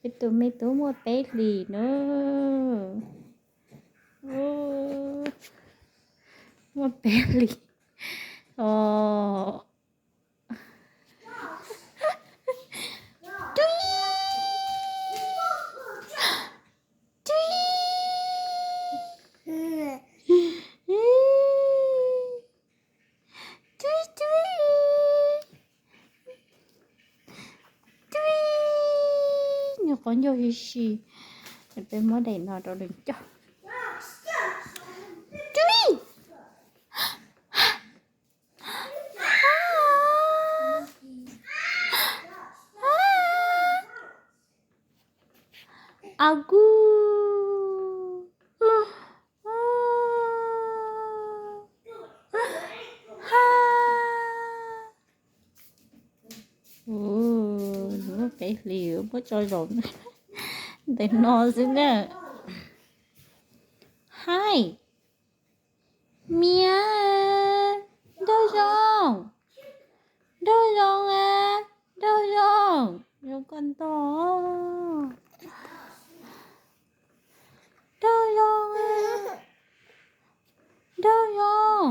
Tus me tub muaj peb hlis na. Muaj peb hlis os. Nws quav ncaug ib si. Peb muab daim no rau nws coj. A ku. Nws muaj peb hlis, muab tso zaum ntawm no xwb na. Hi. Miav, nraug zoo, nraug zoo a, nraug zoo, zoo koj ntog, nraug zoo a, nraug zoo.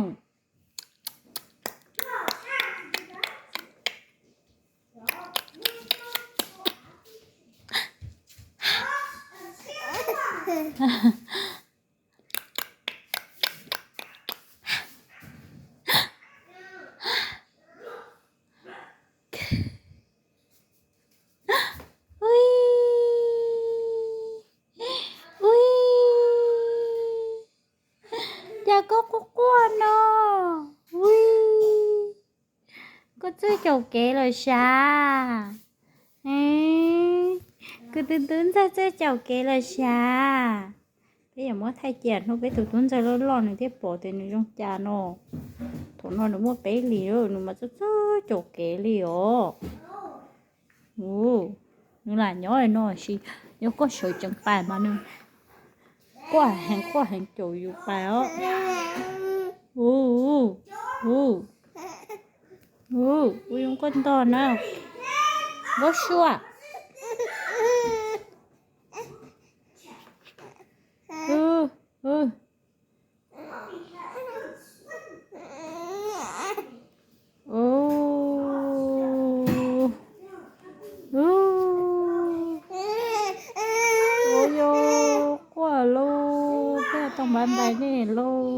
Ui, ui, cas koj quaj quaj no? Ui, koj txawj caum kev lawm sav? Kuv tus tub ntxawg txawj caum kev lawm sav? Peb yuav muab thaij cia hnub peb tus tub ntxawg loj loj nws thiaj pom tias nws zoo cas no. Thaum no nws muaj peb hlis, nws mas txawj txawj caum kev li os. Nws lam nyob no sis yog koj sawv tsees pais mas nws quaj heev quaj heev caum yus pais os. Ua zoo koj ntog na. Npau suav.